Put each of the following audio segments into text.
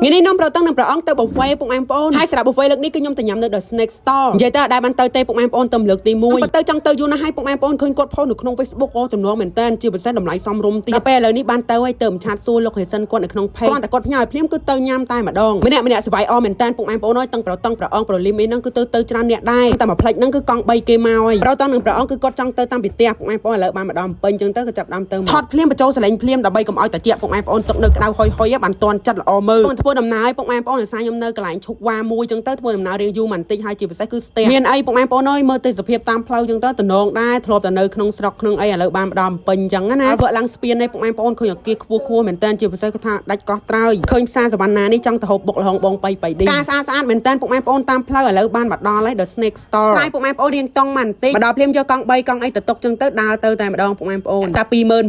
ថ្ងៃនេះនំប្រតឹងនឹងប្រអង្គទៅ buffet ពុកម៉ែបងប្អូនហើយសម្រាប់ buffet លើកនេះគឺខ្ញុំទៅញ៉ាំនៅ The Snack Store និយាយទៅអត់ដែលបានទៅទេពុកម៉ែបងប្អូនទៅលើកទី1ប៉ុន្តែចង់ទៅយូរណាស់ហើយពុកម៉ែបងប្អូនឃើញគាត់ផុសនៅក្នុង Facebook អូទំនងមែនតើជាពិសេសតម្លៃសមរម្យទៀតដល់ពេលឥឡូវនេះបានទៅហើយទៅ chat សួរ location គាត់នៅក្នុង page គ្រាន់តែគាត់ផ្ញើឲ្យភ្លាមគឺទៅញ៉ាំតែម្ដងម្នាក់ម្នាក់សប្បាយអមែនតើពុកម៉ែបងប្អូនអើយទាំងប្រតឹងប្រអង្គប្រលីមអីហ្នឹងគឺទៅទៅច្រើនអ្នកដែរតែមួយផ្លេចហ្នឹងគឺកង់3គេមកហើយប្រតឹងនឹងប្រអង្គគឺគាត់ចង់ទៅតាមពីផ្ទះពុកម៉ែបងប្អូនឥឡូវបានមកដល់ពេញអញ្ចឹងទៅក៏ចាប់ដើមទៅថតភ្លាមបញ្ចូលសលេងភ្លាមដើម្បីកុំឲ្យតាជាពុកម៉ែបងប្អូនទឹកនៅក្តៅហុយហុយបានតន់ចិត្តល្អមើលធ្វើដំណើរពុកម៉ែបងប្អូនដោយសារខ្ញុំនៅកន្លែងឈុកវ៉ាមួយអញ្ចឹងទៅធ្វើដំណើររៀងយូរបន្តិចហើយជាពិសេសគឺស្ទះមានអីពុកម៉ែបងប្អូនអើយមើលទេសភាពតាមផ្លូវអញ្ចឹងទៅតំណងដែរធ្លាប់តែនៅក្នុងស្រុកក្នុងអីឥឡូវបានមកដល់ពេញអញ្ចឹងណាធ្វើឡើងស្ពាននេះពុកម៉ែបងប្អូនឃើញអាគារខ្ពស់ខ្ពស់មែនតើជាពិសេសគឺថាដាច់កោះត្រើយឃើញផ្សារសវណ្ណានេះចង់ទៅហូបបុកល្ហុងបងបៃបៃឌីការស្អាតស្អាតមែនតើពុកម៉ែបងប្អូនតាមផ្លូវឥឡូវបានមកដល់ហើយ The Snake Store ស្រ័យពុកម៉ែបងប្អូនរៀងតង់មកបន្តិចមកដល់ភ្លាមយកកង់3កង់អីទៅទុកចឹងទៅដើរទៅតែម្ដងពុកម៉ែបងប្អូនតែ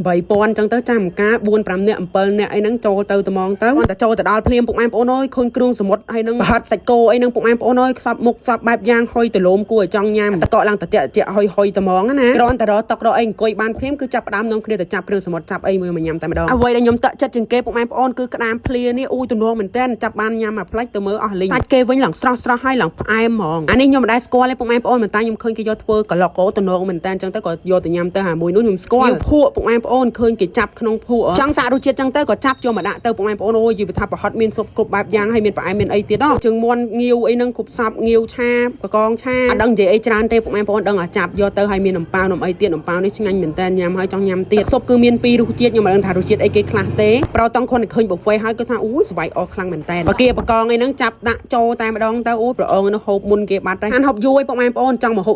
28000ចឹងទៅចាំកា4 5នាក់7នាក់អីហ្នឹងចូលទៅត្មងទៅគាត់តែចូលទៅដល់ភ្លាមពុកម៉ែបងប្អូនអើយឃើញគ្រឿងសមុទ្រហើយនឹងប្រហិតសាច់គោអីហ្នឹងពុកម៉ែបងប្អូនអើយខ្សប់មុខខ្សប់បែបយ៉ាងហុយទលោមគួរឲ្យចង់ញ៉ាំតកឡើងតតាក់ជាហុយហុយត្មងណាគ្រាន់តែរកតុករកអីអង្គុយបានភ្លាមគឺចាប់ផ្ដើមនាំគ្នាទៅចាប់គ្រឿងសមុទ្រចាប់អីមួយមកញ៉ាំតែម្ដងអ្វីដែលខ្ញុំតាក់ចិត្តជាងគេពុកម៉ែបងប្អូនគឺក្តាមភ្លានេះអ៊ូយទំនងមែនតើចាប់បានញ៉ាំមួយផ្លេចទៅមើលអស់លីងសាច់គេវិញឡើងស្រស់ស្រស់ហើយឡើងផ្អែមហ្មងអានេះខ្ញុំមិនដែលស្គាល់ទេពុកម៉ែបងប្អូនមែនតើខ្ញុំឃើញគេយកធ្វើកឡុកកោទំនងមែនតើអញ្ចឹងទៅក៏យកទៅញ៉ាំទៅហាមួយនោះខ្ញុំស្គាល់ភក់ពុកម៉ែបងប្អូនឃើញគេចាប់ក្នុងភក់ចង់សាករសជាតិចឹងទៅក៏ចាប់យកមកដាក់ទៅពុកម៉ែបងប្អូនអូយយីថាប្រហិតមានស៊ុបគ្រប់បែបយ៉ាងហើយមានផ្អែមមានអីទៀតដល់ជើងមន់ងាវអីហ្នឹងគ្រប់សពងាវឆាកកងឆាអត់ដឹងនិយាយអីច្រើនទេពុកម៉ែបងប្អូនដឹងអាចាប់យកទៅហើយមាននំប៉ាវនំអីទៀតនំប៉ាវនេះឆ្ងាញ់មែនតើញ៉ាំហើយចង់ញ៉ាំទៀតស៊ុបគឺមានពីររសជាតិខ្ញុំមិនដឹងថារសជាតិអីគេខ្លះទេប្រតង់ខុនឃើញ buffet ហើយគាត់ថាអូយសប្បាយអស់ខ្លាំងមែនតើបកាបកងអីហ្នឹងចាប់ដាក់ចូលតែម្ដងទៅអូយប្រអងនោះហូបមុនគេបាត់ហើយហាន់ហូបយូរឯងពុកម៉ែបងប្អូនចង់មកហូប